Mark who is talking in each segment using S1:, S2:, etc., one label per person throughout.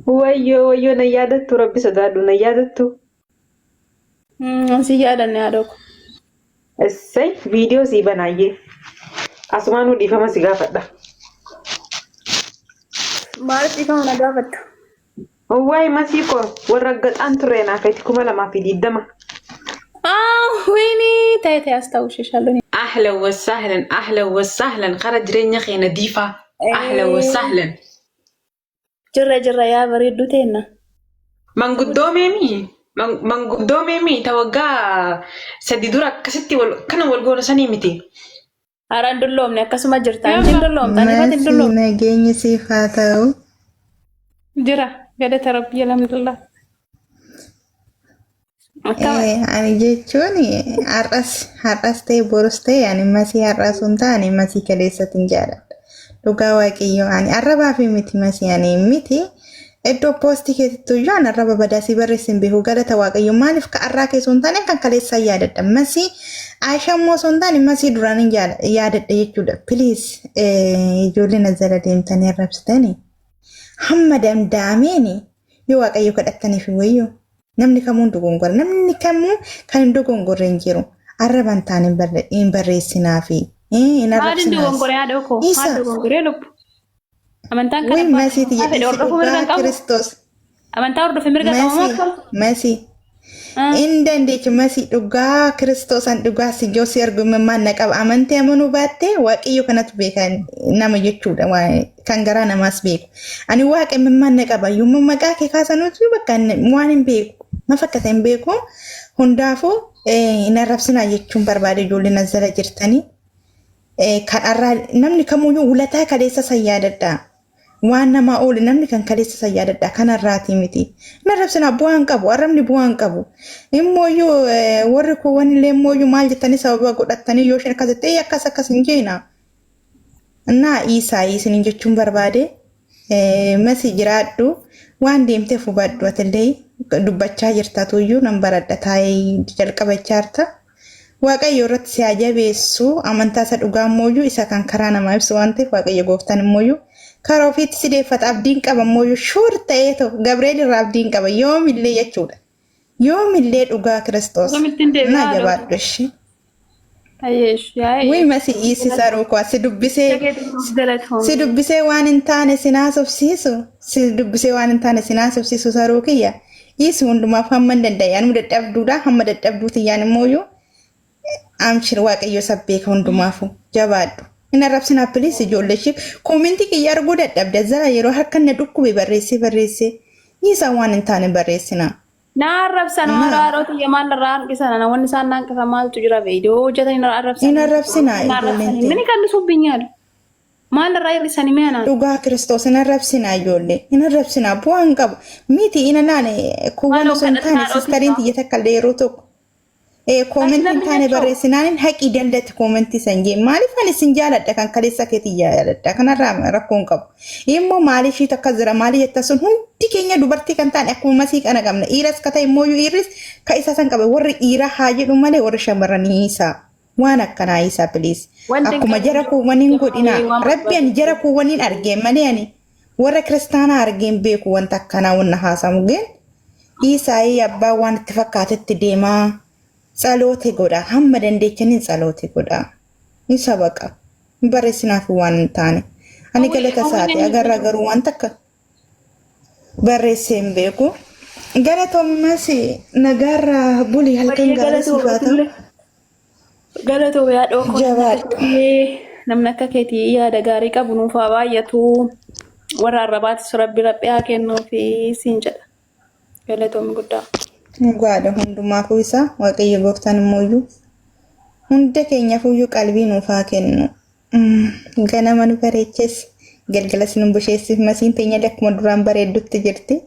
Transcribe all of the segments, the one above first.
S1: Wayyoo wayyoo, na yaadattu? Rabbi sodaadhu, na yaadattu?
S2: Si yaadanne, haadha koo.
S1: Essay, viidiyoo sii banaayyee. Asumaanuu dhiifama si gaafadha.
S2: Maaliif dhiifama na gaafatta?
S1: Waa'ee masii koo warra gaxaan turre naa feeti 2020.
S2: Ah, wayni ta'e ta'e as ta'u ishee
S1: أهلا وسهلا، أهلا وسهلا، kara jireenya keenya diifaa. أهلا وسهلا.
S2: Jirra jirra, yaa bareedduu teenna.
S1: Manguddoo meemii? Manguddoo meemii ta waggaa 3 dura akkasitti wal kana wal goona sanii miti.
S2: Haaraan dulloomne, akkasuma jirta. Anchi hin dulloomta. Ani ifatti hin
S3: Masii,
S2: dulloomne.
S3: nageenyi siif haa ta'u.
S4: Jira, galata Rabbii, alhamdulillah.
S2: Akkama.
S3: Ani jechuun har'as ta'e borus ta'e, ani masii har'aa sun taane masii kaleessatiin jaaladha. Dhugaa Waaqayyoo, ani arrabaa fi miti, masii ani miti. Iddoo poostii keessattuu iyyuu ani arraba badaa si barreessin hin beeku, galata Waaqayyoo. Maaliif ka har'aa keessa hin taane kan kaleessaa yaadadha. Masii Aishaa immoo osoo hin taane masii duraan hin yaadadha jechuudha. Please, ijoolleen as jala deemtanii arrabsitanii hamma danda'ameen yoo Waaqayyo kadhattaniif wayyoo. Namni kamuu hin dogongora. Namni kamuu kan hin dogongorre hin jiru. Arraba hin taane hin barreessinaafi. Hin
S4: Maaliin
S3: arrabsinaas.
S4: dogongoree, haadha koo?
S3: Isa.
S4: Maal dogongoree lubbu? Amantaan kan
S3: Wuy
S4: abbaa
S3: masiiti
S4: amantaa fedhe
S3: jedhisi
S4: hordofuu mirga
S3: dhugaa
S4: hin qabu.
S3: Kiristoos.
S4: Amantaa hordofe mirga qaba moo
S3: Masii,
S4: akkam?
S3: masii. Hin dandeechu masii, dhugaa Kiristoos, an dhugaa si joo si argu imimmaan na qaba. Amantii amanuu baattee Waaqayyo kanatu beeka nama jechuudha, kan garaa namaas beeku. Ani Waaqa imimmaan na qaba. Yommuu maqaa kee kaasanuutu bakka waan hin beeku. Maaf akka ta'e hin beeku. Hundaafuu hin arrabsinaa jechuun barbaade, ijoolleen as jala jirtanii. Kan arraa namni kamuyyuu wulataa kaleessa san yaadadhaa. Waan namaa oole namni kan kaleessa san yaadadha, kanarraatii miti. Hin arrabsinaa, bu'aa hin qabu, arrabni bu'aa hin qabu. Immooyyuu warri kuuwwan illee immooyyuu maal jettanii sababa godhattanii yoo isheen akkas jette akkas akkas hin jeena. Naa isaa isiniin jechuun barbaade, masi jiraadhu, waan deemteef hubadhu, atillee dubbachaa jirta tuyyuu nan baradha taa'ee jalqabachaa jirta. Waaqayyo irratti si haa jabeessu, amantaa isa dhugaa immooyyuu isa kan karaa namaa ibsu waan ta'eef, Waaqayyo gooftaan immooyyuu karaa ofiitti si deeffata, abdiin qaba immooyyuu shuur ta'ee ta'u Gabrieel irraa abdiin qaba yoomillee jechuudha. Yoomillee, dhugaa Kiristoos.
S4: Akkamittiin deebi'aa,
S3: Na
S4: haadha koo?
S3: jabaadhu ishee.
S4: Ayyeesh yaa'ee.
S3: Wuy masi dhiisi, saruu koo si dubbisee si
S4: Galatoomii.
S3: dubbisee waan hin taane si naasofsiisu, si dubbisee waan hin taane si naasofsiisu, saruu kiyya. Dhiisi, hundumaaf hamma hin danda'e, anuma dadhabduudha, hamma dadhabduu tiyyaan immooyyuu amshir, Waaqayyo isa beeka hundumaafu, jabaadhu. Hin arrabsinaa please ijoollee ishee. Koomentii kiyya arguu dadhabde zara, yeroo harka na dhukkube barreessee barreessee, dhiisaa, waan hin taane barreessinaa.
S2: Na arrabsan maal, haadha tiyya, maal irraa hanqisan? Wanni isaan na hanqisan maaltu jira? Viidiyoo hojjetanii na arrabsan.
S3: Hin arrabsinaa
S2: Na
S3: ijoolleen
S2: arrabsanii.
S3: ta'e.
S2: Mini qannisuu biyyaalu. Maal irraa hir'isanii mee anaan?
S3: Dhugaa Kiristoos, hin arrabsinaa ijoollee. Hin arrabsinaa, bu'aa hin qabu. Miti ina laale kuuwwan
S2: Maaloo
S3: osoo hin
S2: kadhataa
S3: taane sistariin
S2: haadha
S3: tiyya takka illee yeroo tokko koomentii hin taane barreessinaan haqii daldatti koomentii san jee. Maaliif ani sin jaaladha, kan kaleessa keetii jaaladha, kanarraa rakkoo hin qabu. Immoo maaliif ishii takka jira maaliif jetta, sun hundi keenya dubartii kan taane akkuma masii kana qabna. Dhiiras ka ta'e immoo dhiirris ka isa san qaba, warri dhiiraa haa jedhu malee warri shamarranii isaa. Waan akkanaa isaa please.
S2: Wanti hin
S3: Akkuma
S2: qabne
S3: jara kuuwwaniin godhinaa.
S2: waan
S3: Rabbi ani jara kuuwwaniin argee malee ani warra kiristaanaa argeen beeku wanta akkanaa wanna haasamu geen. Dhiisaayii, abbaa waan itti fakkaatetti deemaa. Tsaloote godha. Hamma dandeechaniin tsaloote godha. Ni sabaqa. Hin barreessinaaf waan hin taane. Ani galata isaati. Agarra garuu waan takka barreessee hin beeku. Galatoomimas, nagaarraa buli, halkan
S2: Baay'ee
S3: gaarii siif haa ta'u.
S2: Galatoomi haadha koo.
S3: Jabaadhu.
S2: Namni akka keetii yaada gaarii qabu nuuf haa baay'atu. Warra arrabaatis Rabbi rabbi haa kennuufi siin jedha. Galatoomi guddaa.
S3: Dhugaadha, hundumaafuu isaa Waaqayyo gooftaan immoo hunda keenyaafuyyuu qalbii nuuf haa kennu. Ganama nu bareeches, galgalas nu busheessif, masiin teenya akkuma duraan bareeddutti jirti.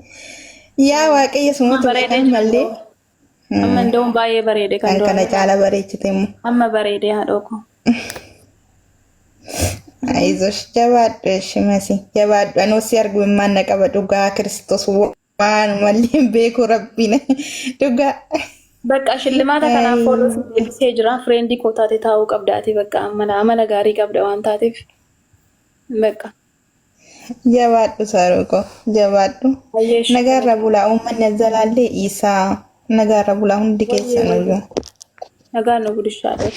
S3: Yaa Waaqayyo sumatu
S2: Bareedee
S3: beekan
S2: jira.
S3: mallee
S2: Amma nda'uun baay'ee bareede kan
S3: kan kana
S2: duraan.
S3: caala bareechite immoo.
S2: Amma bareede, haadha koo.
S3: Ayizosh, jabaadhu eshi masi, jabaadhu, anuu si argu immaan na qaba, dhugaa Kiristoos, waan mallee hin beeku, Rabbiin dhugaa.
S2: Bakka shillimaata kanaaf follow si deebisee jira. Friendii koo taate taa'uu qabda ati, bakka amala gaarii qabda waan taateef. Bakka.
S3: Jabaadhu Saaroo jabaadhu.
S2: Ayyeesh.
S3: Nagaarra bulaa uummanni azalaallee dhiisaa. Nagaarra bulaa hundi keessan iyyuu.
S2: Nagaan nu bulishaadha.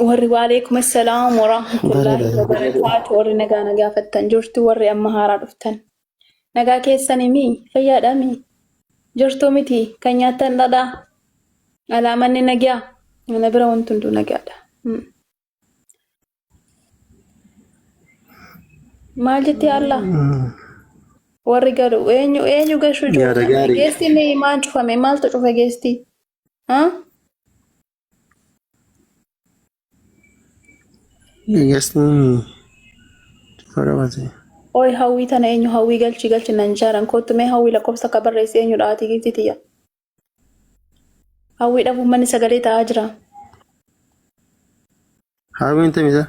S2: Warri waalaikum assalaam warahmatullahi wabarakaatu warri nagaa na gaafattan jirtu warri amma haaraa dhuftan. Nagaa keessanii fayyaadhaa mi? Jirtu miti kan nyaattan dhadhaa. Alaamanni nagaa. Mana bira wanti hunduu nagaadha. Maal jettee Allah? Warri galu eenyu eenyu gashuu
S5: Yaada gaarii.
S2: Geestiin maal cufame? Maaltu cufe geestii? Haa?
S5: Geestiin cufa qabate.
S2: Oi hawwii tana eenyu hawwii galchi galchi nan jaaran kottu mee hawwii lakkoofsa akka barreessi eenyudha ati giifti tiyya. Hawwii dhabuun manni sagalee ta'aa jira.
S5: Hawwiin tamisa.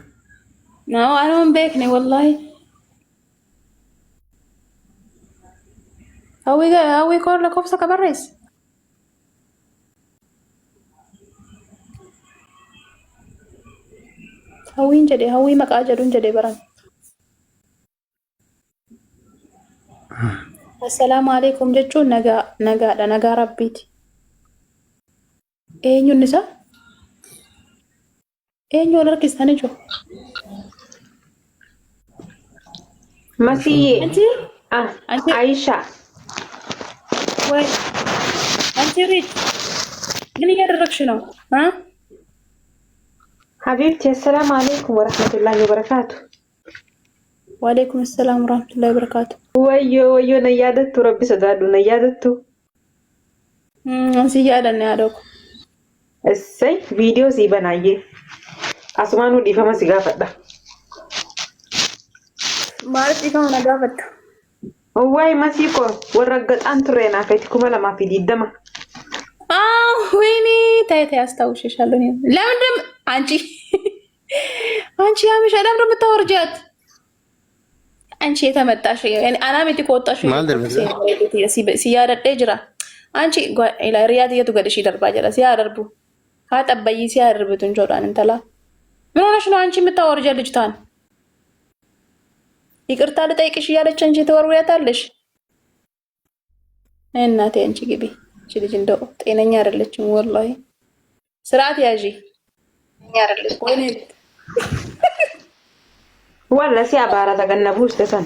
S2: Naa anuma hin beekne wallaahi. Hawwii hawwii koo lakkoofsa akka barreessi. Hawwiin jedhe hawwii maqaa jedhuun jedhe baran. Assalaamu alaikum jechuun nagaa nagaadha nagaa rabbiiti. Eenyuun isaa? Eenyu wal harkistanii jiru?
S1: Masii
S2: አንቺ አንቺ
S1: Aisha.
S2: ወይ አንቺ ሪች ምን እያደረግሽ ነው? አ
S1: حبيبتي السلام عليكم ورحمة الله وبركاته.
S2: ወአለይኩም ሰላም ወራህመቱላሂ ወበረካቱ።
S1: Wayyoo wayyoo na yaadattu rabbi sodaadhu na yaadattu.
S2: አንሲ yaadanne haadha ko.
S1: Essay viidiyoo sii banaayyee. Asumaanuu dhiifama si gaafadha.
S2: Maaliif dhiifama na gaafatta?
S1: Waa'ee masii koo warra gaxaan turre naaf 2020.
S2: አዎ ወይኔ ታይ ታይ አስታውሽሻለሁ። እኔ ለምንድን ነው አንቺ አንቺ ያምሻ ለምንድን ነው የምታወርጃት? አንቺ የተመጣሽ አናሚቲ ከወጣሽ
S5: Maal darbisa?
S2: ሲያደዴ jira አንቺ ሪያት እየቱ ገድሽ ደርባ jira ሲያደርቡ ሀጠበይ ሲያደርብቱ እንጆዳን እንተላ ምን ሆነሽ ነው አንቺ የምታወርጃት ልጅቷን? ይቅርታ ልጠይቅሽ እያለች አንቺ ትወርውሪያታለሽ። እናቴ አንቺ ግቢ። እቺ ልጅ እንደው ጤነኛ አይደለችም ወላሂ። ስርዓት ያዢ። ወይኔ
S1: Walla si abaara taganna buuste san.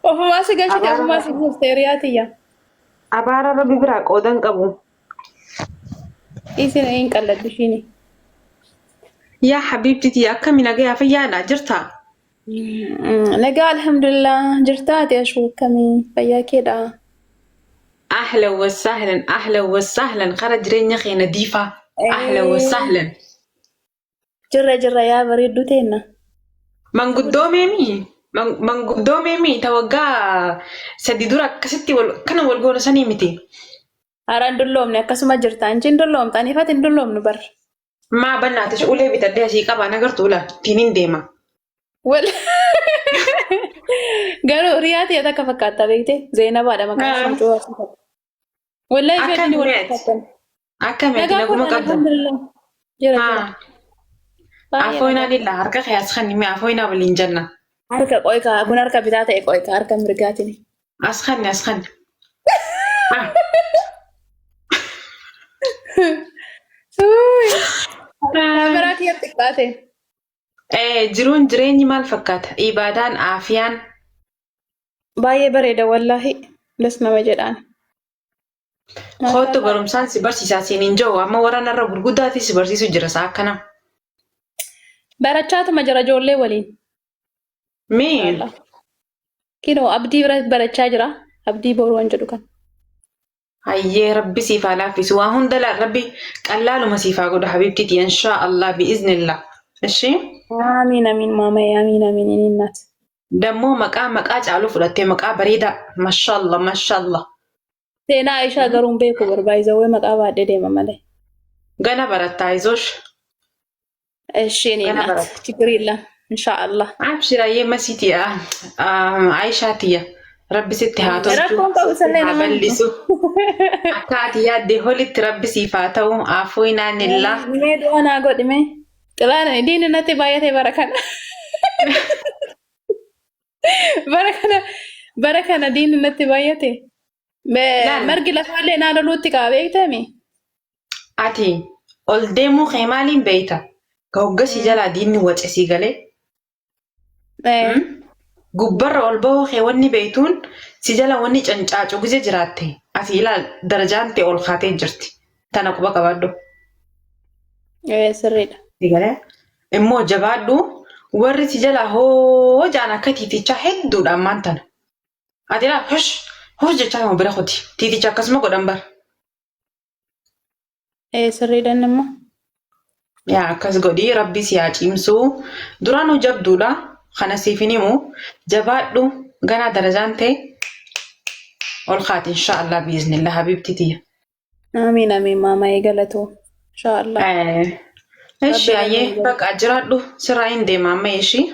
S2: ofumaa si galchite ofumaa si buufte riyaatiyya.
S1: Abaara rabbi biraa qoodan qabu.
S2: Isin hin qalladdu ishiini.
S1: Yaa حبيبتي akkami nagayaa fayyaadha jirtaa?
S2: Nagaa alhamdulillah jirtaati ashuu akkamii fayyaa keedha.
S1: أهلا وسهلا أهلا وسهلا خرج jireenya keenya diifaa. أهلا وسهلا.
S2: Jirra jirra yaa bareedduu teenna.
S1: Manguddoo meemii? Manguddoo meemii ta waggaa 3 dura akkasitti wal kana wal goona sanii miti.
S2: Haaraan hin dulloomne akkasuma jirta. Anchi hin dulloomta ani ifatti hin dulloomnu bar.
S1: Maa bannaatis ulee bitadhee asii qabaa nagartuu laa ittiin hin deema.
S2: Wal garuu riyaati takka fakkaata beekte Zeenabaadha maqaan ishee mucoo. Wallahi
S1: Akka
S2: ishee wal
S1: mi'eeti.
S2: fakkaatan.
S1: Akka mi'eeti
S2: Nagaa
S1: naguma
S2: kun
S1: qabda.
S2: alhamdulillah. Jira jira.
S1: Haa. Afooyinaa lillaa harka kee as kanni mi'a afooyinaa waliin jenna.
S2: Harka qoykaa kun harka bitaa ta'e qoykaa harka mirgaatiin.
S1: As kanni as kanni. Ah.
S2: Kaameraa kiyya xiqqaate.
S1: Jiruun jireenyi maal fakkaata? Ibaadaan aafiyaan.
S2: Baay'ee bareeda wallaahi. Das nama jedhaan.
S1: Kootu barumsaan si barsiisaa siin hin jiru amma warra narra gurguddaatti si barsiisu jira sa'a akkana.
S2: Barachaatuma jira ijoollee waliin.
S1: Mee
S2: Kinoo abdii bira barachaa jira. Abdii boruu waan jedhu kan.
S1: Hayyee rabbi siif haa laaffisu waa hunda rabbi qallaaluma siif haa godhu حبيبتي إن شاء الله بإذن الله. እሺ
S2: Amiin amiin maamaye amiin amiin inni
S1: Dammoo maqaa maqaa caalu fudhattee maqaa bareedaa mashallah mashallah.
S2: Seenaa Aishaa garuu hin beeku barbaayizawwee maqaa baadhee deema malee.
S1: Gana barattaa ይዞሽ
S2: እሺ እኔ
S1: ገና
S2: እናት
S1: በረታ።
S2: ችግር የለም ኢንሻአላህ።
S1: Abshirayyee masiitiya Aishaatiyya. Rabbi sitti haa tolchu.
S2: Rakkoon qabu
S1: Sitti
S2: sallee
S1: haa
S2: nama
S1: bal'isu. Akka ati yaadde holitti rabbi siif haa ta'u. Afuu inaanillaa.
S2: Mee du'a naa godhi mee. Xilaan diinni natti baay'ate bara kana. Bara kana bara kana diinni natti baay'ate.
S1: Laal.
S2: Margi lafaallee naa loluutti qaba beektami.
S1: Ati ol deemuu kee maaliin beeyta? Ka hoggasii jalaa diinni wace sii galee. Gubbarra ol bahuu kee wanni beeytuun si jala wanni cancaacu gize jiraatte ati ilaal darajaan tee ol kaatee jirti. Tana quba qabaadhu.
S2: Ee sirriidha.
S1: Si galee? Immoo jabaadhu warri si jala hoo ja'an akka tiitichaa hedduudha ammaan tana. Ati ilaal hush hush jechaa nama bira kuti. Tiiticha akkasuma godhan bar.
S2: Ee sirriidha inni immoo.
S1: Yaa akkas godhii rabbi si haa cimsuu. Duraanuu jabduudha. Kana siif hin himu. Jabaadhu ganaa darajaan tee ol kaati inshaallah biiznillah habiibti tiyya.
S2: Amiin amiin maama galatoo. Inshaallah.
S1: Eshi
S2: Rabbi
S1: ayyee
S2: rabbi
S1: bakka jiraadhu sirraa hin deema amma ishii.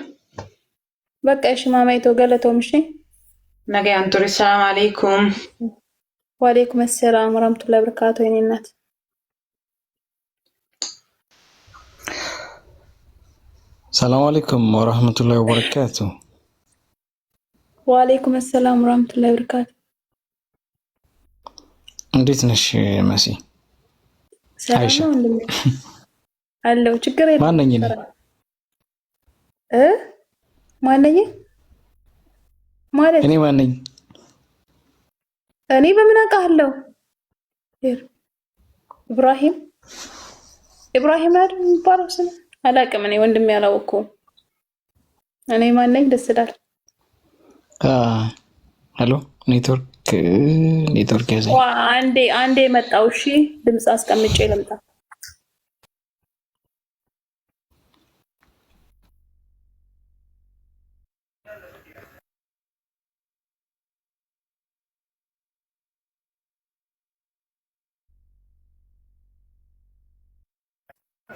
S2: Bakka ishi maama itoo galatoom ishii.
S1: Nagayaan ture. Salaamu alaikum.
S2: Waalaikum assalaam warahmatullahi wabarakatuh የኔ እናት።
S6: ሰላም አለይኩም ወረህመቱላሂ ወበረካቱ።
S2: ወአለይኩም ሰላም ወራህመቱላሂ ወበረካቱ።
S6: እንዴት ነሽ መሲ?
S2: ሰላም
S6: አይሻ
S2: ነው ወንድሜ አለው። ችግር የለም።
S6: ማነኝ እኔ?
S2: እ ማነኝ ማለት
S6: እኔ ማነኝ?
S2: እኔ በምን አውቃለሁ? ኢብራሂም ኢብራሂም ነው አይደል የሚባለው ስም? አላውቅም። እኔ ወንድሜ አላወቅኩም። እኔ ማነኝ? ደስ ይላል።
S6: Hello፣ network network ያዘኝ።
S2: ዋ አንዴ አንዴ መጣው። እሺ ድምፅ አስቀምጬ ልምጣ።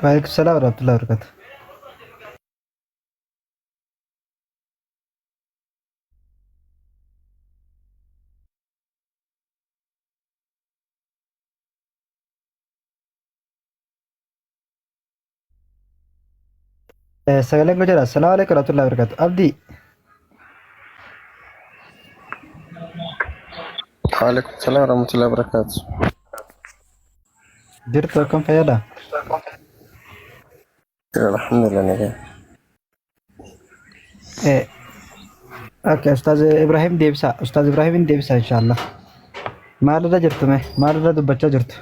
S7: Waalaikum salam warahmatullahi wabarakatuh. Sagaleen koo jira. Assalaamu alaikum warahmatullahi wabarakatuh. Abdii
S5: Waalaikum salaam warahmatullahi wabarakatuh.
S7: Jirtu akkam fayyaadha?
S5: Alhamdulillah nagaa.
S7: Okay, Ustaaz Ibrahim deebisa. Ustaaz Ibrahim deebisa inshallah. Maalirra jirtu mee? Maalirra dubbachaa jirtu?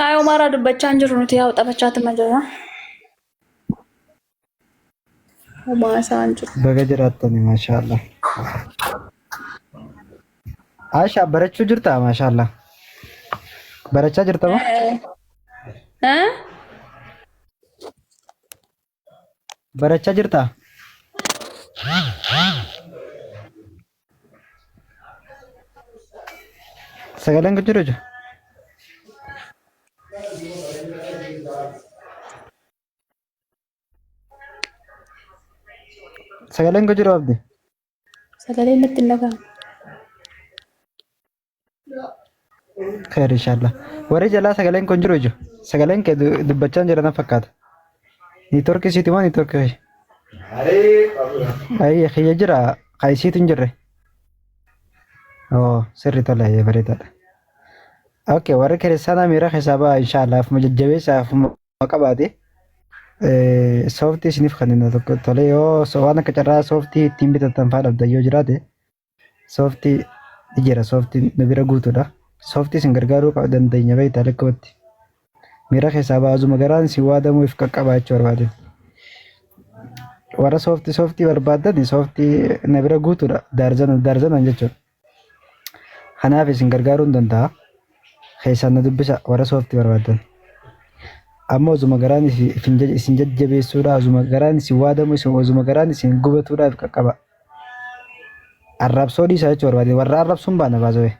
S2: Ay Umaraa dubbachaa hin jirru nuti yaa'u taphachaatuma jirra. Homaa isaa hin jiru.
S7: Baga jiraattani maashaallah. Aisha barachuu jirta maashaallah. Barachaa jirta moo?
S2: Eh?
S7: Barachaa jirta? Sagaleen kun jiru jiru. Sagaleen kun jiru abdi.
S2: Sagaleen natti hin dhaga'amu.
S7: Khair inshallah. Warri jalaa sagaleen kun jiru jiru. Sagaleen kee dubbachaa hin jiran fakkaata. Niitoorkii siiti moo niitoorkii kiyya? Ayyi kiyya jira. Kan isiitu hin jirre. Oo sirri tola bareedaadha. Okay warri kiristaanaa miira keessaa ba'a inshallah. Afuma jajjabeessa afuma qabaate. Sooftii isiniif kan tokko tole yoo waan akka carraa sooftii ittiin bitatan fa'aa dhabdan yoo jiraate sooftii ni jira sooftiin nu bira guutuudha. Sooftii isin gargaaruu dandeenya beektaa lakkoofti. Miira keessaa baasuma garaan isin waadamuu if qaqqabaa jechuu barbaade. Warra sooftii sooftii barbaaddan sooftii na bira guutuudha daarzana daarzanan jechuudha. Kanaaf isin gargaaruu hin danda'a. Keessaan na dubbisa warra sooftii barbaaddan. Amma osuma garaan isin jajjabeessuudha osuma garaan isin waadamu isin osuma garaan isin gubatuudha if qaqqaba. Arrabsoo dhiisaa jechuu barbaade warra arrabsuun baana baasawee.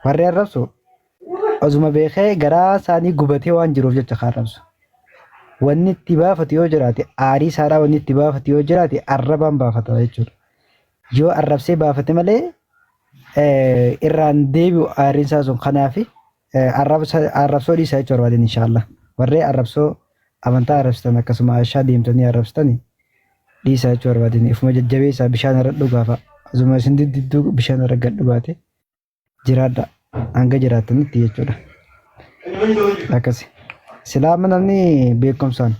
S7: Warri arrabsu osuma beekee garaa isaanii gubatee waan jiruuf jecha kan arrabsu. Wanni itti baafatu yoo jiraate aarii isaadhaa wanni itti baafatu yoo jiraate arrabaan baafata jechuudha. Yoo arrabsee baafate malee irraan deebi'u aariin isaa sun kanaaf arrabsoo dhiisaa jechuu barbaadeen inshaallah. Warree arrabsoo amantaa arrabsitan akkasuma ashaa deemtanii arrabsitanii dhiisaa jechuu barbaadeen ifuma jajjabeessaa bishaan irra dhugaa fa'a. Asuma isin diddidduu bishaan irra gad dhugaate jiraadha hanga jiraattanitti jechuudha. Akkasi. Silaa amma namni beekumsaan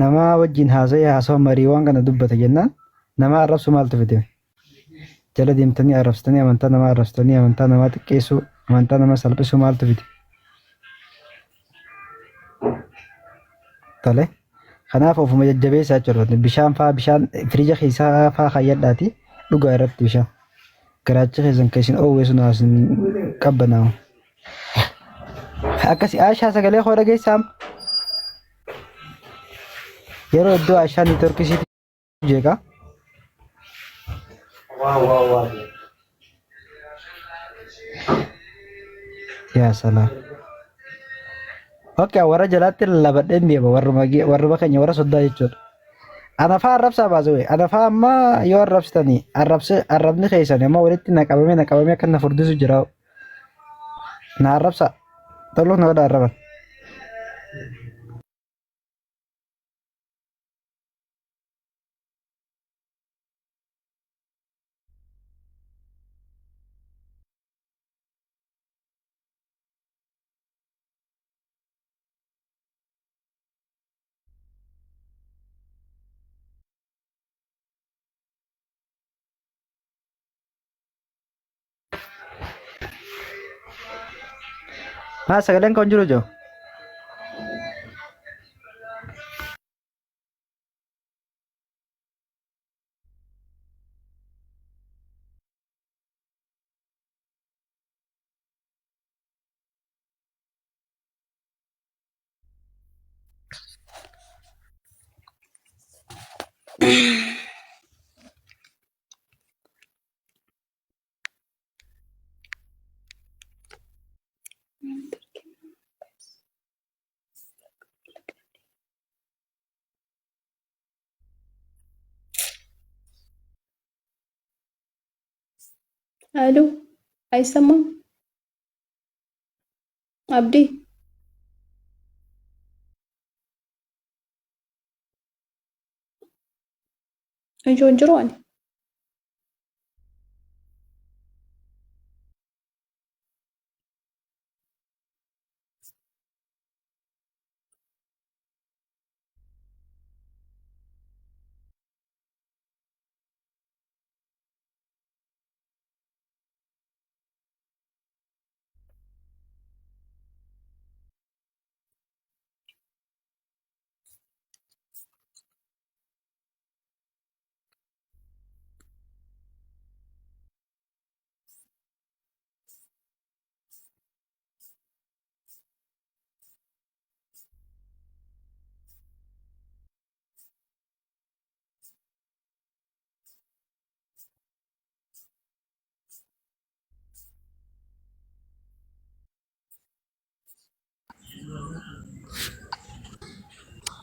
S7: nama wajjin haasa'ee haasawa marii waan kana dubbata jennaan nama arrabsu maaltu fide? Jala deemtanii arrabsitanii amantaa namaa arrabsitanii amantaa namaa xiqqeessuu amantaa namaa salphisuu maaltu fide? Tole. Kanaaf ofuma jajjabeessaa jechuudha. Bishaan faa bishaan firiija keessaa faa kaayyadhaati dhugaa irratti bishaan. Garaacha keessan kan isin oowwe sun isin qabbanaa'u. Akkasi Aashaa sagalee koo dhageessaa? Yeroo iddoo Aashaa niitoorkii isiitu jeeqa. Yaa salaam. Okay, warra jalaatti lallabadheen deema warruma warruma keenya warra soddaa jechuudha. Ana faa arrabsaa baasawee ana faa amma yoo arrabsitanii arrabse arrabni keessan amma walitti na qabamee na qabamee akka na furdisu jira. Na arrabsaa. Toluu na godha arraban. Haa sagaleen kan jiru jiru.
S2: Aloo አይሰማም? አብዲ Ijoon jiru ani.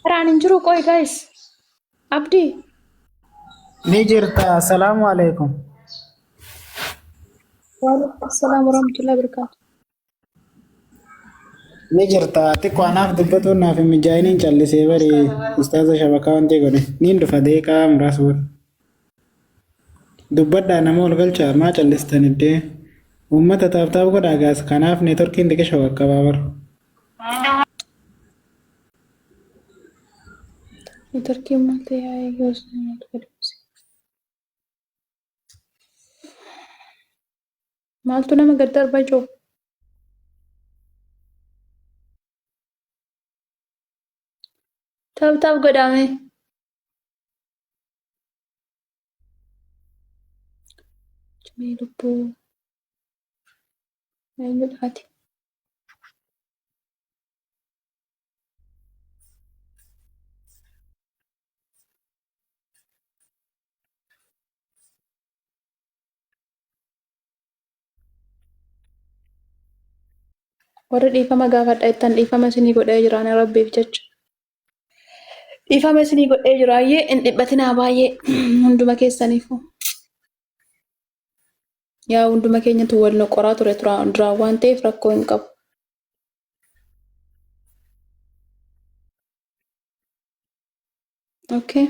S2: Karaan hin jiru qoy guys. Abdii.
S8: Ni jirta. Assalaamu alaikum.
S2: Waalaikum salaam warahmatullahi wabarakatuh.
S8: Ni jirta. Xiqqoo anaaf dubbatuun naaf hin mijaa'iniin callisee bari ustaaza shabakaa wanti godhe. Niin dhufa deeqaa muraasa booda. Dubbadhaa nama ol galchaa maa callistan iddee. Uummata taaptaap godhaa gaas kanaaf neetworkiin xiqisha qaqqabaa bara.
S2: Neetworkiin maal ta'e haa eeyyuu maaltu gadi buuse. Maaltu nama gad darbaa jiru? Taap taap godhaame. Mee lubbuu eenyudhaati? Warri dhiifama gaafadha jettan dhiifama isinii godhee jiraan rabbiif jecha. Dhiifama isinii godhee jira ayyee hin dhiphatinaa baay'ee hunduma keessaniifuu. Yaa hunduma keenyatu wal nu qoraa ture duraan waan ta'eef rakkoo hin qabu. Okay.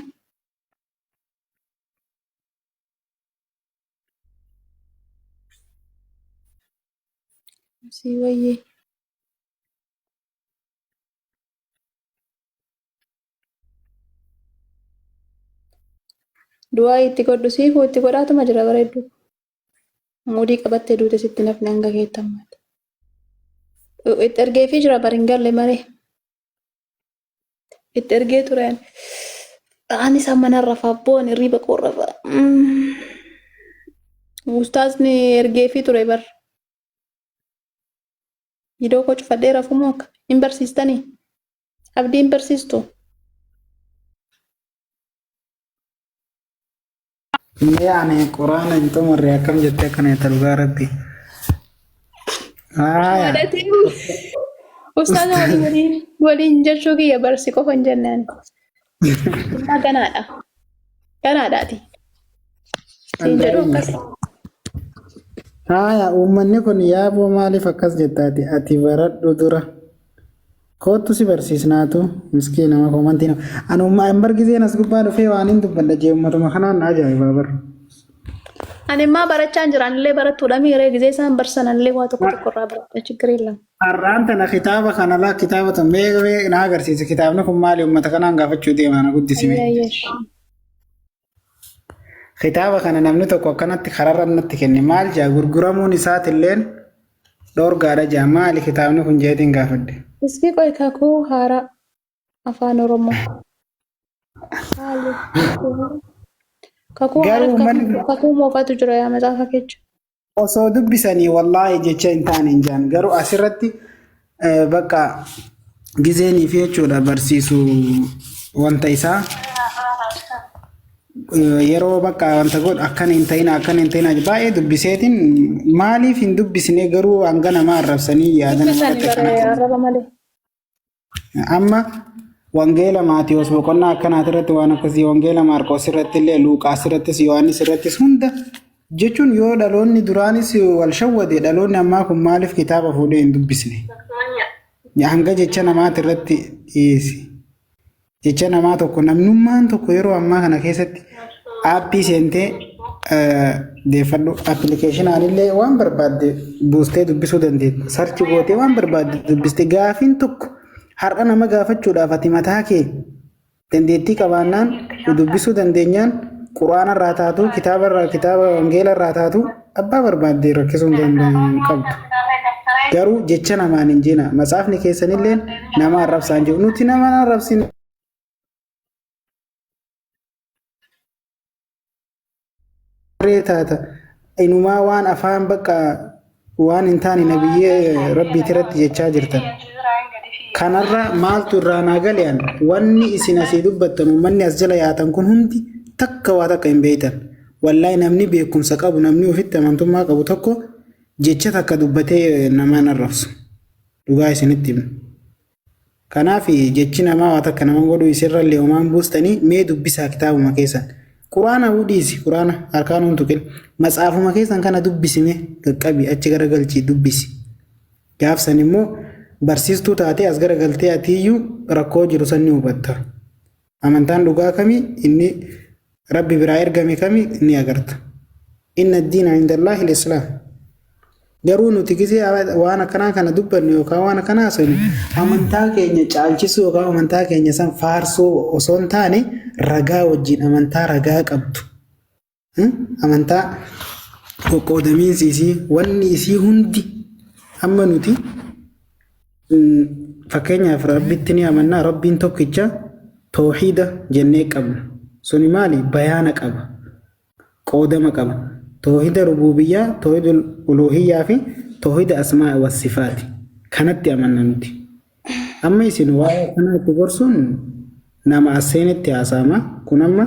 S2: Asii wayyee. Du'aa itti godhu siifuu itti godhaatuma jira bareeddu. Muudii qabattee duute sitti nafni hanga keetti ammaati. Itti ergeefii jira bari hin galle malee. Itti ergee ture ani. Anis amma nan rafa abboon hirriiba koo rafa. Ustaazni ergeefii ture bar. Idoo koo cufadhee rafumoo akka hin barsiistanii? Abdii hin barsiistu?
S8: Mee ani quraana hin xumurre akkam jettee akkana jetta dhugaa rabbi. Haaya.
S2: Waadatiin ustaaza waliin waliin waliin jechuu kiyya barsi qofa hin jenne ani. Innaa ganaadha. Ganaadhaati. Siin jedhu akkas.
S8: Haaya uummanni kun yaaboo maaliif akkas jettaati ati baradhu dura. Koottu si barsiisnaatu miskiina nama koomantii nama. Ani umma an bar gizeen as gubbaa dhufee waan hin dubbadha jee ummatuma kanaan na ajaa'ibaa bar.
S2: Ani immaa barachaa hin jira. Anillee barattuudha miiree gizee isaan barsan anillee waa tokko tokko irraa baradha ችግር የለም.
S8: Har'aan tana kitaaba kana laa kitaaba tan mee mee na agarsiisi kitaabni kun maali ummata kanaan gaafachuu deema na guddisi mee.
S2: Ayyaayyesh.
S8: Kitaaba kana namni tokko akkanatti kararra natti kenne maal jaa gurguramuun isaatilleen dhoorgaadha jaa maali kitaabni kun jeetiin gaafadhe.
S2: Iski qoy kakuu haaraa afaan Oromoo. Maali? Kakuu
S8: Garuu
S2: haaraaf
S8: uummanni
S2: kakuu moofaatu jira yaa macaafa keessa.
S8: Osoo dubbisanii wallaahi jecha hin taane hin jaan garuu asirratti bakka gizeenii fi jechuudha barsiisu wanta isaa yeroo bakka wanta godhu akkana hin ta'ina akkana hin ta'ina baay'ee dubbiseetiin maaliif hin dubbisne garuu hanga nama arrabsanii yaada nama
S2: Dubbisani
S8: irratti
S2: bara
S8: akkana
S2: arraba malee.
S8: Amma wangeela Maatiyos boqonnaa akkanaati irratti waan akkasii wangeela Maarqos irratti illee Luuqaas irrattis Yohaannis irrattis hunda jechuun yoo dhaloonni duraanis wal shawwade dhaloonni ammaa kun maaliif kitaaba fuudhee hin dubbisne? Hanga jecha namaati irratti dhiyeessi. Jecha namaa tokko namnummaan tokko yeroo ammaa kana keessatti aappii seentee deeffadhu appilikeeshinaan illee waan barbaadde buustee dubbisuu dandeetta. Sarchi gootee waan barbaadde dubbiste gaafiin tokko har'a nama gaafachuudhaaf ati mataa kee dandeettii qabaannaan dubbisuu dandeenyaan quraana irraa taatu kitaaba irraa kitaaba wangeela irraa taatu abbaa barbaadde rakkisuu hin qabdu. Garuu jecha namaan hin jina. Matsaafni keessanilleen nama arrabsaan jiru. Nuti nama arrabsine. Taata. Inumaa waan afaan bakka waan hin taane nabiyyee rabbiiti irratti jechaa jirtan. Kanarra maaltu irraa naa gale an wanni isin asii dubbattan uummanni as jala yaatan kun hundi takka waa takka hin beektan. Wallaahi namni beekumsa qabu namni ofitti amantummaa qabu tokko jecha takka dubbatee nama hin arrabsu. Dhugaa isinitti hima. Kanaaf jechi namaa waa takka nama godhu isirrallee homaan buustanii mee dubbisaa kitaabuma keessan. Quraana huu dhiisi quraana harkaan hin tuqin. Matsaafuma keessan kana dubbisime qaqqabi achi garagalchii dubbisi. Gaafsan immoo barsiistuu taatee as garagaltee atiiyyuu rakkoo jiru san ni hubatta. Amantaan dhugaa kami inni Rabbi biraa ergame kami ni agarta. Inna diina indallaahi al-islaam. Garuu nuti gisee waan akkanaa kana dubbannu yookaan waan akkanaa haasofnu amantaa keenya caalchisuu yookaan amantaa keenya san faarsuu osoo hin taane ragaa wajjin amantaa ragaa qabdu. Amantaa qoqqoodamiinsi isii wanni isii hundi amma nuti fakkeenyaaf rabbitti ni amanna rabbiin tokkicha toohiida jennee qabna. Suni maali? Bayaana qaba. Qoodama qaba. Toohida rubuubiyyaa, toohida uluhiyyaa fi toohida asmaa'i wa sifaati. Kanatti amanna nuti. Amma isin waa'ee akkanaa itti gorsuun nama as seenetti haasa'ama. Kun amma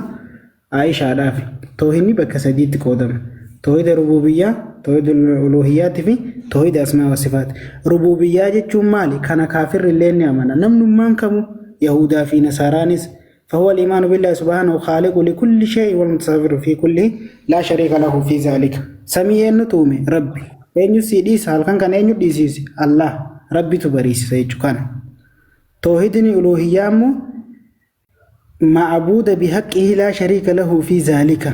S8: Aishaadhaaf toohidni bakka sadiitti qoodama. Toohida rubuubiyyaa, toohida uluhiyyaatti fi toohida asmaa wa sifaati. Rubuubiyyaa jechuun maali? Kana kaafirri illee ni amana. Namnummaan kamuu Yahudaa fi Nasaaraanis فهو الإيمان بالله سبحانه خالق لكل شيء والمتصرف في كل لا شريك له في ذلك. Samii eenyutu uume? Rabbi. Eenyu sii dhiisa? Halkan kana eenyu dhiisiise? Allah. Rabbitu bariisisa jechuu kana. Toohidni uluuhiyyaa immoo ma'abuuda bihaqqihi laa shariika lahu fi zaalika.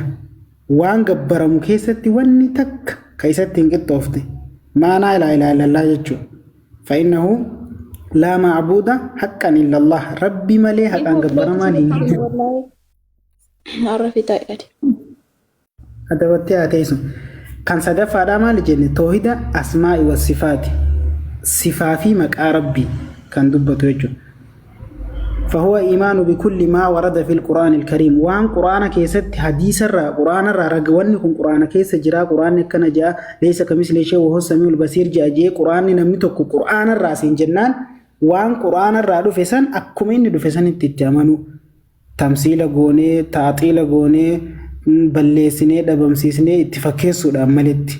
S8: Waan gabbaramu keessatti wanni takka ka isatti hin qixxoofte. Maanaa laa ilaaha illallah jechuudha. Fa'innahu laa ma'abuuda haqqan illallah. Rabbi malee haqaan gabbaramaan hin jiru.
S2: Har'a fitaa jedhati.
S8: Adabattee haa teessu. Kan sadaffaadhaa maali jenne? Toohida asmaa'i wa sifaati. Sifaa fi maqaa Rabbii kan dubbatu jechuudha. Fahuwa iimaanu bikulli maa warada fil Qur'aanil kariim. Waan Qur'aana keessatti hadiisarraa Qur'aanarraa raga wanni kun Qur'aana keessa jira Qur'aanni akkana ja'a leessa kamisli ishee wahoo samiul basiir ja'a jee Qur'aanni namni tokko Qur'aanarraa siin jennaan waan Qur'aanarraa dhufe san akkuma inni dhufe sanitti itti amanuu. Tamsiila goonee, taaxiila goonee, balleessinee, dhabamsiisnee itti fakkeessuudhaan maletti.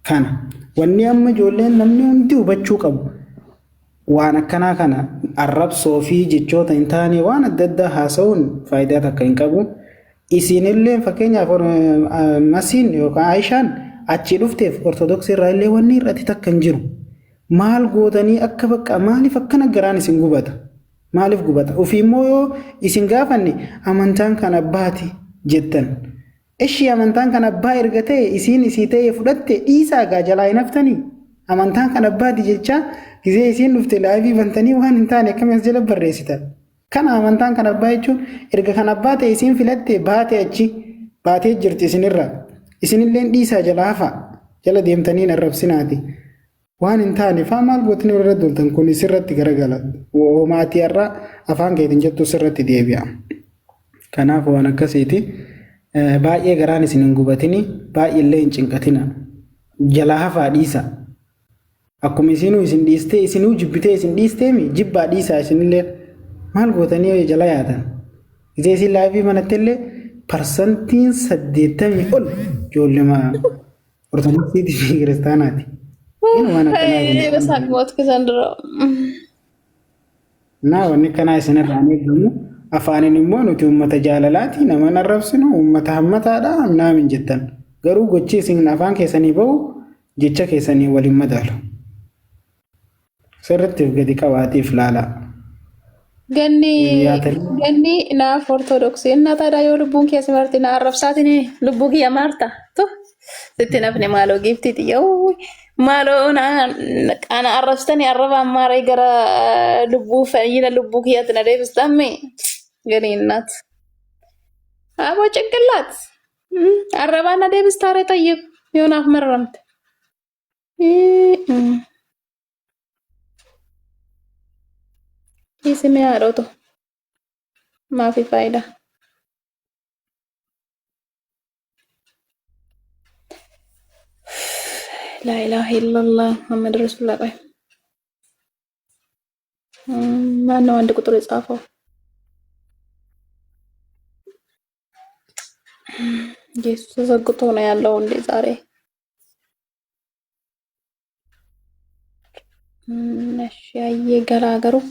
S8: Kana. Wanni amma ijoolleen namni hundi hubachuu qabu. Waan akkanaa kana arrabsoo fi jechoota hin taane waan adda addaa haasa'uun faayidaa takka hin qabu. Isinillee fakkeenyaaf Masiin yookaan Aayishaan achii dhufteef Ortodoksii irraa illee wanni hir'ate takka hin jiru. Maal gootanii akka bakka maaliif akkana garaan isin gubata? Maaliif gubata? Ofii immoo yoo isin gaafanne amantaan kan abbaati jettan. Ishii amantaan kan abbaa erga ta'e isiin isii ta'e fudhatte dhiisaa gaa jalaa hin haftanii? Amantaan kan abbaati jechaa gizee isiin dhufte live bantanii waan hin taane akkamii as jala barreessitan? Kana amantaan kan abbaa jechuun erga kan abbaa ta'e isiin filatte baate achi baatee jirti isinirraa. Isinilleen dhiisaa jalaa hafaa. Jala deemtanii hin arrabsinaati. Waan hin taane faa maal gootanii walirra duultan kun sirratti garagala. Hoomaatii har'a afaan keetiin jettu sirratti deebi'a. Kanaaf waan akkasiiti. Baay'ee garaan isin hin gubatini, baay'ee illee hin cinqatina. Jalaa hafaa dhiisa. Akkuma isinuu isin dhiistee isinuu jibbitee isin dhiisteemi jibbaa dhiisaa isinillee maal gootanii jala yaatan. Gisee isin live manatti illee 80% ol ijoollema Ortodoksiitii fi kiristaanaati. Inni waan akkanaa kun.
S2: በሳቅ ሞትኩ ዘንድሮ።
S8: Naa wanni akkanaa isinirraa hin eegamu. Afaaniin immoo nuti uummata jaalalaati nama hin arrabsinu uummata hammataadha naam hin jettan. Garuu gochi isin afaan keessanii bahu jecha keessanii waliin madaalu. Sirriitti of gadi qabaatiif laalaa.
S2: Ganni
S8: Yaatanii
S2: ganni naaf ortodoksii innaa taadhaa yoo lubbuun kee si marti na arrabsaatiin lubbuu kiyya maarta tu sitti nafne maaloo giiftii xiyya maaloo na ana arrabsitanii arrabaan maaree gara lubbuu fayyina lubbuu kiyyaatti na deebistamme gani innaat aboo ጭንቅላት arrabaan na deebistaaree tayyib yoo naaf mararamte. Dhiisi mee haadhoto. Maafi faayidaa. Laa ilaaha illallah Muhammad Rasulullah. ቆይ ማነው አንድ ቁጥር የጻፈው? ኢየሱስ ተዘግቶ ነው ያለው እንዴ ዛሬ? Ayyee garaa garuu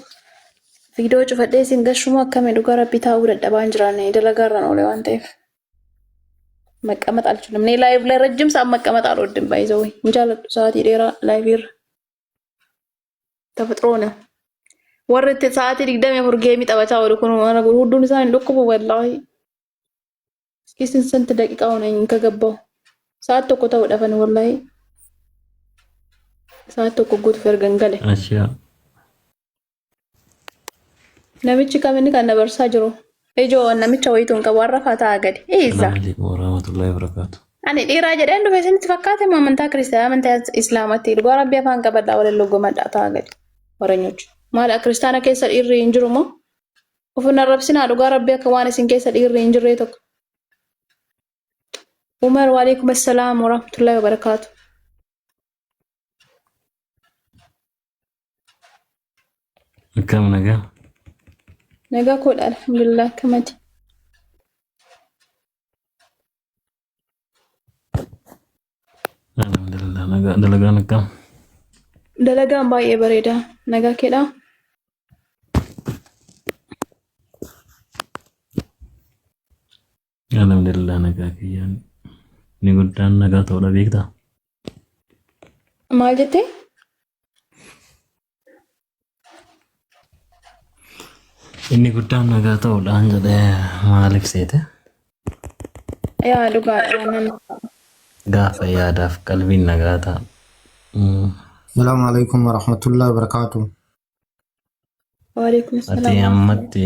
S2: viidiyoo cufadhee isin gashumoo akkamii dhugaa rabbii taa'uu dadhabaa hin jiraanne dalagaarraan oole waan ta'eef መቀመጥ አልችልም። እኔ live ላይ ረጅም ሰዓት መቀመጥ አልወድም። By the way hin jaalladhu sa'aatii dheeraa live irra ተፈጥሮ ነው። Warri itti sa'aatii 24 game taphachaa oolu kun waan gurguddoon isaan hin dhukkubu wallaahi. እስኪ ስንት ስንት ደቂቃ ሆነኝ ከገባሁ? ሰዓት tokko ta'uu dhafan wallaahi. Sa'aat tokko guutuuf ergan gale.
S9: Ashaa.
S2: Namichi kam inni kan dabarsaa jiru? Ijoo namicha wayituu hin qabu har'a faa ta'a gadi. Eessa?
S9: Salaamu alaikum warahmatullahi wabarakatuh.
S2: Ani dhiiraa jedheen dhufe isinitti fakkaate moo amantaa kiristaanaa amantaa islaamatti dhugaa rabbii afaan qabadhaa waliin loggomadhaa ta'a gadi. Waranyochi. Maal kiristaana keessa dhiirri hin jiru moo? Of hin arrabsinaa dhugaa rabbii akka waan isin keessa dhiirri hin jirree tokko. Umar waalaikum assalaam warahmatullahi wabarakaatu.
S9: Akkam nagaa?
S2: Nagaa koodha alhamdulillah akkamati.
S9: Alhamdulillah nagaa dalagaan akkam?
S2: Dalagaan baay'ee bareeda. Nagaa keedhaa?
S9: Alhamdulillah nagaa kiyyaan. Inni guddaan nagaa ta'uudha beektaa?
S2: Maal jettee?
S9: Inni guddaan nagaa ta'uudhaan jedhee maaliif seete?
S2: Yaa dhugaadha nan
S9: Gaafa yaadaaf qalbiin nagaa ta'a.
S10: Salaamu alaikum warahmatullahi wabarakatuh.
S2: Waalaikum
S9: Ati
S2: salaam.
S9: ammatti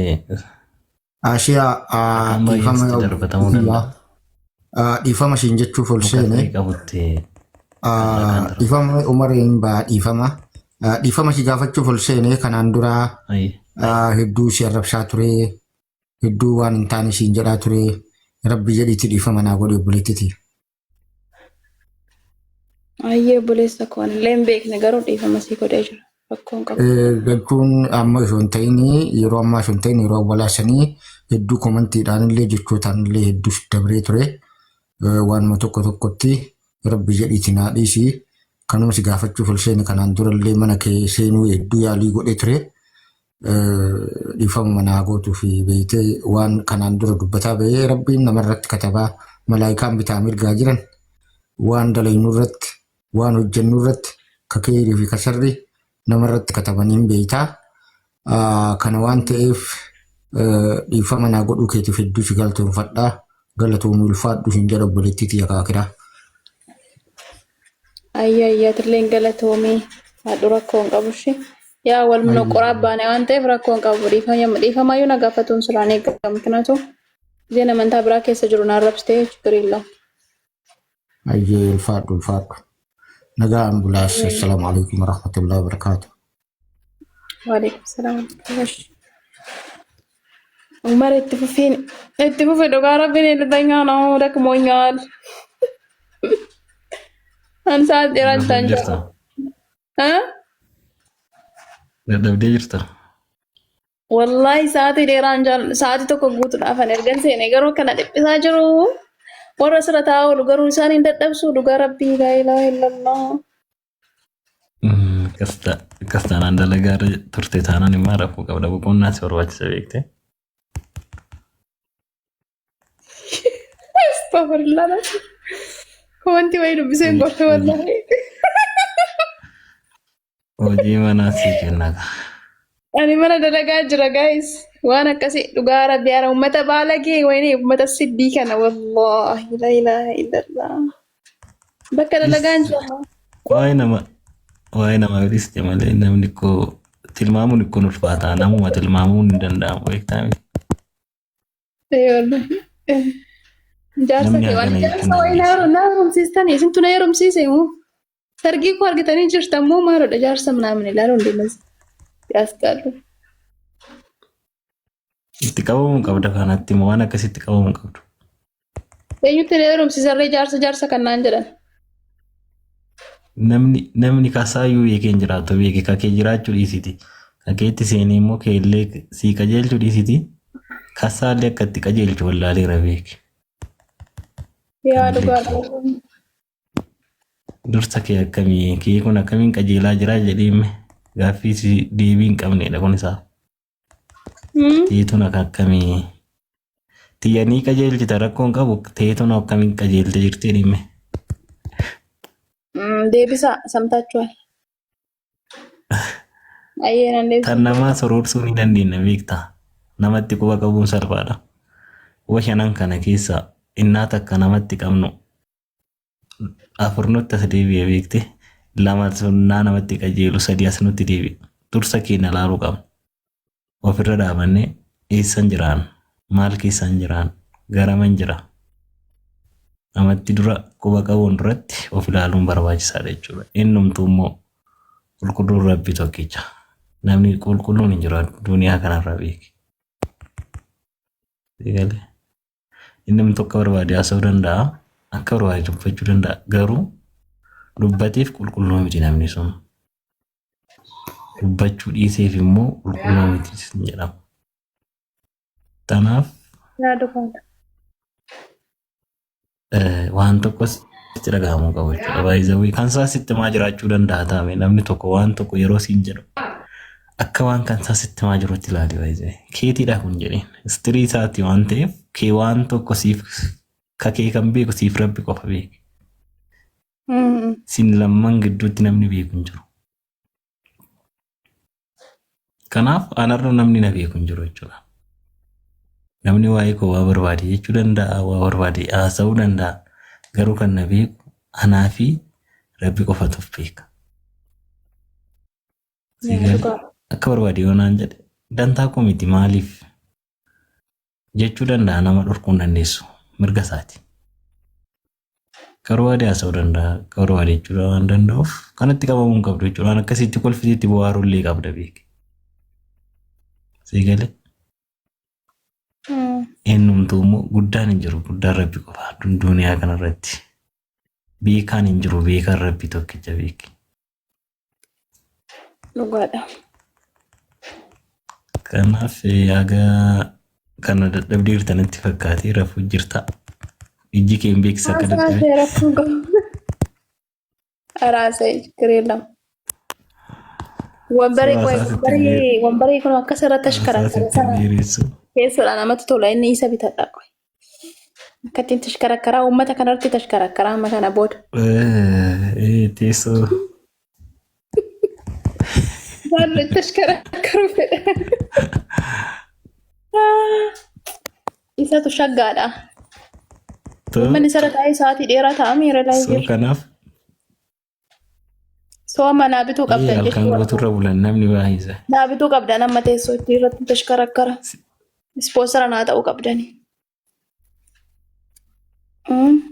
S10: Ashiyaa
S9: afaan baay'een
S10: dhiifama
S9: sitti darbatamuu danda'a.
S10: Dhiifama ishiin jechuuf ol
S9: Muka
S10: seene
S9: firii qabutti kan darbu.
S10: Dhiifama Umariin baa dhiifama dhiifama ishii gaafachuuf ol seene kanaan dura hedduu ishee arrabsaa ture hedduu waan hin taane ishiin jedhaa ture rabbi jedhiitti dhiifama naa godhi obboleettiti.
S2: Ayyee obboleessa koo anillee hin beekne garuu dhiifama sii godhee jira. Rakkoon qabu.
S10: Jechuun amma osoo hin ta'in yeroo ammaa osoo hin ta'in yeroo awwalaasanii hedduu komantiidhaan illee jechootaan illee hedduu dabree ture. Waanuma tokko tokkotti rabbi jedhiiti naa dhiisi. Kanuma si gaafachuuf ol seene kanaan dura illee mana kee seenuu hedduu yaalii godhee ture. Dhiifama manaa gootuu fi beeytee waan kanaan dura dubbataa bahee rabbiin namarratti katabaa malaayikaan bitaa mirgaa jiran waan dalaynu irratti waan hojjennu irratti ka keeyrii fi ka sharri namarratti katabanii hin beeytaa. Kana waan ta'eef dhiifama naa godhuu keetiif hedduu si galatoomfadha. Galatoomii ulfaadhu siin jedha obboleettii tiyya kaakiraa.
S2: Ayyee ayyee atillee hin galatoomii haadhu rakkoo hin qabu ishee. Yaa wal monoqoraa baane waan ta'eef rakkoo hin qabu dhiifama dhiifamayyuu na gaafatuun siraan eegamu kanaatu isheen amantaa biraa keessa jiru na arrabsitee jechuudha.
S10: Ayyee ulfaadhu ulfaadhu. Nagaa ambulaas. Assalaamu alaikum warahmatullahi wabarakaatu.
S2: Waalaikum salaam. Umar itti fufiin itti fufi dhugaa rabbiin ልተኛ ነው ደክሞኛል። አንድ ሰዓት dheeraa
S9: Dadhabdee
S2: jira.
S9: jirta. Dadhabdee jirta.
S2: Wallahi sa'aatii dheeraan jaalladhu. Sa'aatii tokko guutuudhaaf ani ergan seene garuu kana dhiphisaa jiru. Warra asirra taa'aa oolu garuu isaan hin dadhabsu dhugaa rabbii laa ilaaha illallah.
S9: Akkas taanaan dalagaa irra turte taanaan immoo rafuu qabda. Boqonnaa si barbaachisa beekte.
S2: Astaghfirullah. Wanti wayii dubbiseen gorfe wallahi.
S9: Hojii manaa sii kenna.
S2: Ani mana dalagaa jira guys. Waan akkasii dhugaa rabbii ara uummata baalagee wayini uummata siddii kana wallahi laa ilaaha illallah. Bakka dalagaan jira.
S9: Waa'ee nama waa'ee namaa dhiiste malee namni koo tilmaamuun ikkoon ulfaata. Namuma tilmaamuun hin danda'amu beektaa miti.
S2: Ee wallahi. Jaarsa
S9: Namni
S2: kee waan
S9: hagana
S2: jaarsa
S9: jechuun
S2: wayii na
S9: dandeessa.
S2: na heerumsiistanii isintu na heerumsiise moo sargii koo argitanii jirtan moo maalodha jaarsa minaamin ilaaluun deemas yaasxaalu.
S9: Itti qabamuu qabda kanatti immoo waan akkasitti qabamuu qabdu.
S2: Eenyutti na heerumsiisarree jaarsa jaarsa kan naan jedhan.
S9: Namni namni kasaayyuu beekee hin jiraatu beeke kakee jiraachuu dhiisiti. Kakeetti seenee immoo keellee sii qajeelchuu dhiisiti. Kasaallee akka itti qajeelchu wallaaleera beeke.
S2: Yaa
S9: Kan
S2: dhugaadha.
S9: beektu. Dursa kee akkamii kee kun akkamiin qajeelaa jira jedhee hime gaaffii si deebii hin qabnedha kun isaa. Teetun akka akkamii tiyyanii qajeelchita rakkoon qabu teetun akkamiin qajeelte jirti jedhee hime.
S2: Deebisaa samtaachuwal. Ayyee nan deebisa.
S9: Tan namaa soroorsuu ni dandeenya beektaa. Namatti quba qabuun salphaadha. Quba shanan kana keessa innaa takka namatti qabnu afur nutti as deebi'e beekte lama sunnaa namatti qajeelu sadi as nutti deebi'e. Dursa keenya laaluu qabna. Ofirra dhaabannee eessan jiraan maal keessan jiraan garaman jira. Namatti dura quba qabuun duratti of ilaaluun barbaachisaadha jechuudha. Innumtuu immoo qulqulluun rabbi tokkicha. Namni qulqulluun hin jiru duniyaa kanarra beeki. Eegalee. Inni tokko barbaade haasa'uu danda'a. Akka barbaade dubbachuu danda'a. Garuu dubbateef qulqulluu miti namni sun. Dubbachuu dhiiseef immoo qulqulluu miti jedhama. Kanaaf
S2: Yaa dhugaadha.
S9: waan tokko sitti dhaga'amuu qabu jechuudha. Baay'ee kan isaa sitti maa jiraachuu danda'a taame namni tokko waan tokko yeroo siin jedhu. Akka waan kan isaa sitti himaa jirutti ilaali baay'ee. Keetiidha kun jedheen. Istirii isaati waan ta'eef kee waan tokko siif kakee kan beeku siif rabbi qofa beeke. Sin lamman gidduutti namni beeku hin jiru. Kanaaf anarra namni na beeku hin jiru jechuudha. Namni waa'ee koo waa barbaade jechuu danda'a, waa barbaade haasa'uu danda'a. Garuu kan na beeku anaa fi rabbi qofatu of beeka. Sii galee? Akka barbaade yoo naan jedhe dantaa koo miti maaliif jechuu danda'a nama dhorkuu hin dandeessu mirga isaati. Akka barbaade haasa'uu danda'a, akka barbaade jechuu waan danda'uuf kanatti qabamuu hin qabdu jechuudha. Waan akkasitti kolfiteetti bohaaruu illee qabda beeki. Sii galee? Eenyumtuu immoo guddaan hin jiru guddaan rabbi qofa duniyaa kanarratti. Beekaan hin jiru beekaan rabbi tokkicha beeki.
S2: Dhugaadha.
S9: Kanaaf haga kana dadhabdee jirtanitti fakkaatee rafuu jirta. Ijji kee hin beeksisa akka
S2: Haasaa
S9: dadhabe.
S2: ishee rakkoo qabu. Araasee ችግር የለም። Wambarii
S9: Suuraa
S2: qoy
S9: isaa sitti
S2: wambarii wambarii kun akkas irratti
S9: Suuraa isaa
S2: ashkarakkara
S9: sitti
S2: sana
S9: dheeressu.
S2: keessoodha namatti tola inni isa bitadha qoy. Akka ittiin tashkarakkaraa uummata kanarratti tashkarakkaraa amma kana booda.
S9: Teessoo.
S2: Maallo tashkarakkaru fedha. Isatu shaggaadha. Uummanni isarra taa'ee sa'aatii dheeraa ta'a miira
S9: So
S2: laayif.
S9: kanaaf
S2: Soo amma naa bituu qabdan
S9: halkan
S2: jechuudha.
S9: guutuurra bulan namni baay'isa.
S2: Naa bituu qabdan amma teessoo itti irratti tashkarakkara. Ispoonsara naa ta'uu qabdani.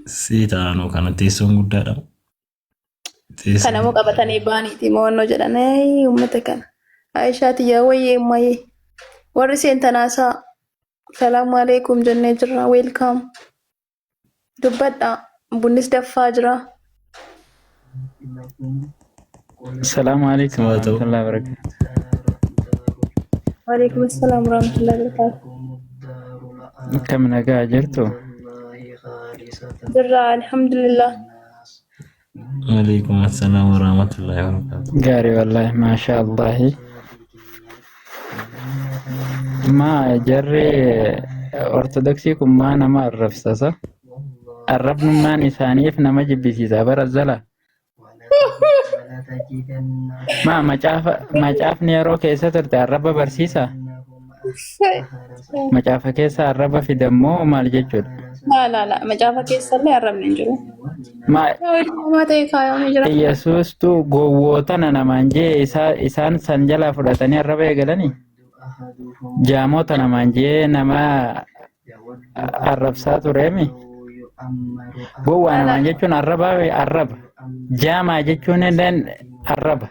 S9: Si taanoo kana teessoon guddaadha.
S2: Kana immoo qabatanii baaniiti mo'annoo jedhan "Ayii, uummata kana. Aayishaa tiyyaa wayyee mayyee. Warri seentanaasaa salaamu alaikum jennee jirra. Welcome. Dubbadhaa. Bunnis daffaa jira.
S11: Assalamu alaikum
S9: Haa ta'u.
S11: warahmatullahi wabarakatuh.
S2: Waalaikum assalaam warahmatullahi wabarakatuh.
S11: Akkam nagaa jirtu?
S2: Jirra alhamdulillah.
S9: Waalaikum assalaam warahmatullahi wabarakatuh.
S11: Gaarii wallahi maasha Allahi. Maa jarri ortodoksii kun maa nama arrabsasa? Arrabnummaan isaaniif nama jibbisiisa bara zala. Maa macaafa macaafni yeroo keessa turte arraba barsiisa? Macaafa keessa arraba fidammoo maal jechuudha?
S2: Laa laa laa macaafa keessallee arrabni hin jiru.
S11: Maa
S2: Yaa ta'e kaayamee jira.
S11: Yesuustu gowwoota namaan jee isaan san jalaa fudhatanii arraba eegalanii? Jaamota namaan jee nama arrabsaa tureemi? Gowwaa namaan jechuun arraba arraba. Jaamaa jechuun illee arraba.